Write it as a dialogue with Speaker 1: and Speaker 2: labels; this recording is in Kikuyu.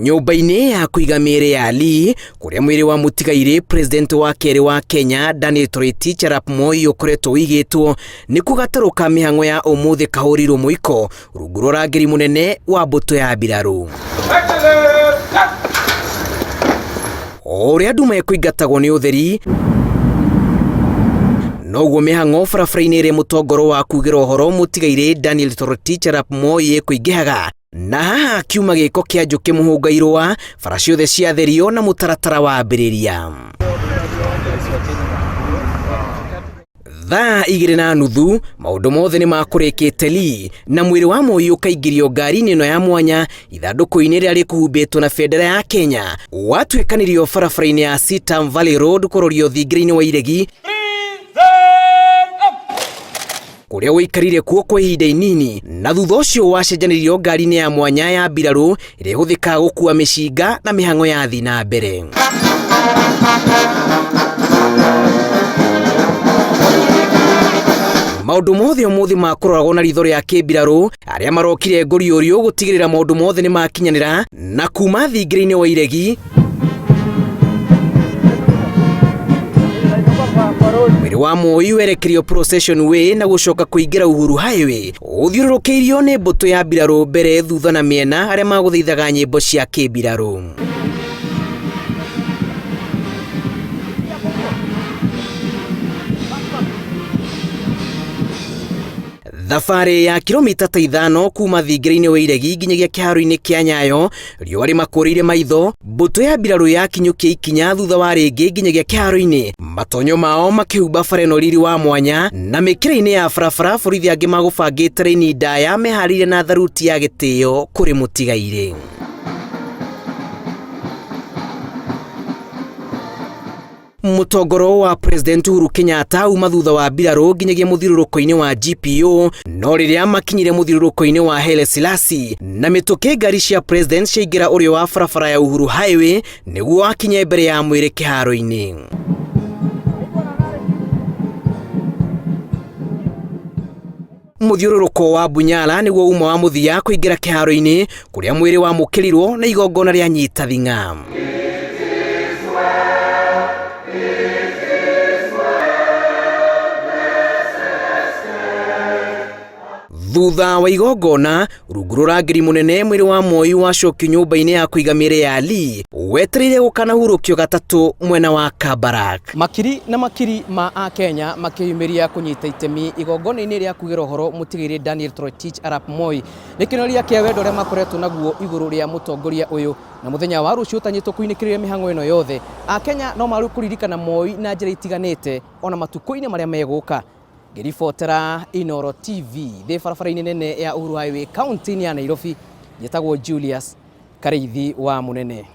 Speaker 1: Nyũmba-inĩ ya kũiga mĩĩrĩ ya Lee, kũrĩa mwĩrĩ wa mũtigairĩ president wa kerĩ wa Kenya Daniel Toroitich arap Moi ũkoretwo ũigĩtwo, nĩkuo gatarũ ka mĩhang'o ya ũmũthĩ kahũrĩirwo mũiko rungu rwa ũrangĩri mũnene wa mbũtũ ya mbirarũ. O ũrĩa nduma ĩkũingatagwo nĩ ũtheri, noguo mĩhang'o barabara-inĩ ĩrĩa mũtongoro wa kugĩra ũhoro mũtigairĩ Daniel Toroitich arap Moi ĩkũingĩhaga. Na haha kiuma gĩko kĩa njũkĩ mũhũnga irũa, bara ciothe ciatherio na mũtaratara wambĩrĩria. Thaa 2:30 maũndũ mothe nĩ makũrĩkĩte Lee na mwĩrĩ wa Moi ũkaingĩrio ngari-inĩ ĩno ya mwanya ithandũkũ-inĩ rĩrĩa rĩkũhumbĩtwo na bendera ya Kenya watuĩkanĩrio barabara-inĩ ya Sitam Valley Road kũrorio thingira-inĩ wa Iregi kũrĩa ũikarire kuo kwa ihinda inini na thutha ũcio wacenjanirio ngari-inĩ ya mwanya ya mbirarũ ĩrĩa ĩhũthĩkaga gũkua mĩcinga na mĩhang'o ya thi na mbere. Maũndũ mothe ũmũthĩ makũroragwo na ritho rĩa kĩmbirarũ arĩa marokire ngũriũriũ gũtigĩrĩra maũndũ mothe nĩ makinyanĩra na kuma thingira-inĩ wa Iregi mwĩrĩ wa Moi werekerio Procession Way na gũcoka kũingĩra Uhuru Highway ũthiũrũrũkĩirio nĩ mbũtũ ya mbirarũ mbere thutha na mĩena arĩa magũthaithaga nyĩmbo cia kĩmbirarũ. Thabarĩ ya kilomita ta 5 kuma thingira-inĩ wa Iregi nginyagia kĩharo-inĩ kĩa Nyayo, riũa rĩmakũrĩire maitho, mbũtũ ya mbirarũ yakinyũkia ikinya thutha wa rĩngĩ nginyagia kĩharo-inĩ, matonyo mao makĩhumba bara ĩno riri wa mwanya, na mĩkĩra-inĩ ya barabara borithi angĩ magũbangĩte raini ndaya meharĩirie na tharuti ya gĩtĩo kũrĩ mũtigairĩ. Mũtongoro wa President Uhuru Kenyatta uma thutha wa mbirarũ nginyagia mũthiũrũrũko-inĩ wa GPO, no rĩrĩa makinyire mũthiũrũrũko-inĩ wa Haile Selassie na mĩtũkĩ ngari cia President ciaingĩra ũrĩo wa barabara ya Uhuru Highway nĩguo akinye mbere ya mwĩrĩ kĩharo-inĩ. Mũthiũrũrũko wa Bunyala nĩguo uma wa mũthia kũingĩra kĩharo-inĩ kũrĩa mwĩrĩ wamũkĩrirwo na igongona rĩa nyita thing'a. Thutha wa igongona, rungu rwa ũrangĩri mũnene mwĩrĩ wa Moi wacokio nyũmba-inĩ ya kũiga mĩĩrĩ ya Lee wetereire gũkanahurũkio gatatũ mwena wa Kabarak.
Speaker 2: Makiri na makiri ma Akenya makĩyumĩria kũnyita itemi igongona-inĩ rĩa kugĩra ũhoro mũtigairĩ Daniel Toroitich arap Moi. Nĩ kĩonereria kĩa wendo ũrĩa makoretwo naguo igũrũ rĩa mũtongoria ũyũ na mũthenya wa rũciũ ũtanyĩtwo kũinĩkĩrĩria mĩhang'o ĩno yothe. Akenya no marĩkũririkana Moi na njĩra itiganĩte ona matukũ-inĩ marĩa megũka. Ngĩribotera Inooro TV thĩ barabara-inĩ nene ya Uhuru Highway kaunti-inĩ ya Nairobi, njĩtagwo Julius Karĩithi wa Mũnene.